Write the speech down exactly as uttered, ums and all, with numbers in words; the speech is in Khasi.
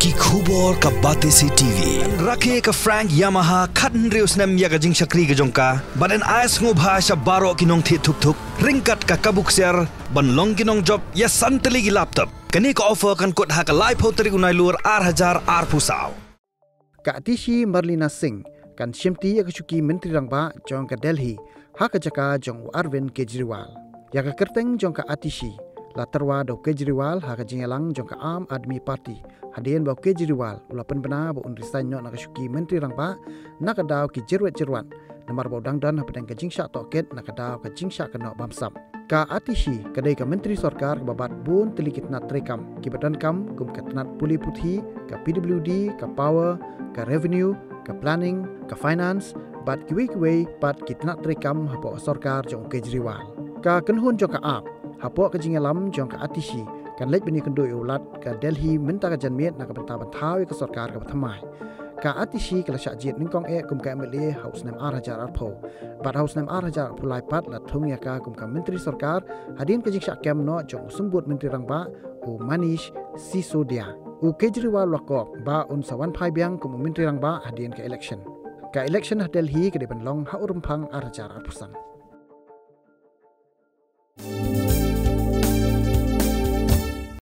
Ki khubor ka Batesi T V. Rakhe ka Frank Yamaha khathynriew snem ïa ka jingshakri ka jong ka, bad yn ai sngewbha sha baroh ki nongthied thuk thuk ryngkat ka kabu ksiar ban long ki nongjop ïa san tylli ki laptop. Kane ka offer kan kut ha ka laiphew tarik u Nailur ar hajar arphew saw. Ka Atishi Marlina Singh kan shimti ïa ka shuki Myntri Rangbah jong ka Delhi ha ka jaka jong u Arvind Kejriwal. Ïa ka kyrteng jong ka Atishi la tyrwa da u Kejriwal ha ka jingïalang jong ka Aam Aadmi Party hadien ba u Kejriwal u la pynbna ba un resign noh na ka shuki Myntri Rangbah na ka daw ki jyrwet jyrwat, namar ba u dang don hapdeng ka jingshah tohkit na ka daw ka jingshah kynnoh bamsap. Ka Atishi ka dei ka Myntri Sorkar kaba bat bun tylli ki tnat treikam kiba donkam, kum ka tnat pule puthi, ka P W D, ka Power, ka Revenue, ka Planning, ka Finance, bad kiwei kiwei pat ki tnat treikam hapoh sorkar jong u Kejriwal. Ka kynhun jong ka Aap hapoh ka jingïalam jong ka Atishi kan leit ban ïakynduh ïa u Lat ka Delhi mynta ka janmiet na ka bynta ban thaw ïa ka sorkar kaba thymmai. Ka Atishi ka la shah jied nyngkong eh kum ka M L A ha u snem ar hajar arphew, bad ha u snem ar hajar arphew lai pat la thung ïa ka kum ka Myntri Sorkar hadien ka jingshah kem noh jong u Symbud Myntri Rangbah, u Manish Sisodia. U Kejriwal u la kok ba un sa wan phai biang kum u Myntri Rangbah hadien ka election. Ka election ha Delhi ka dei ban long ha u Rymphang ar hajar arphew san.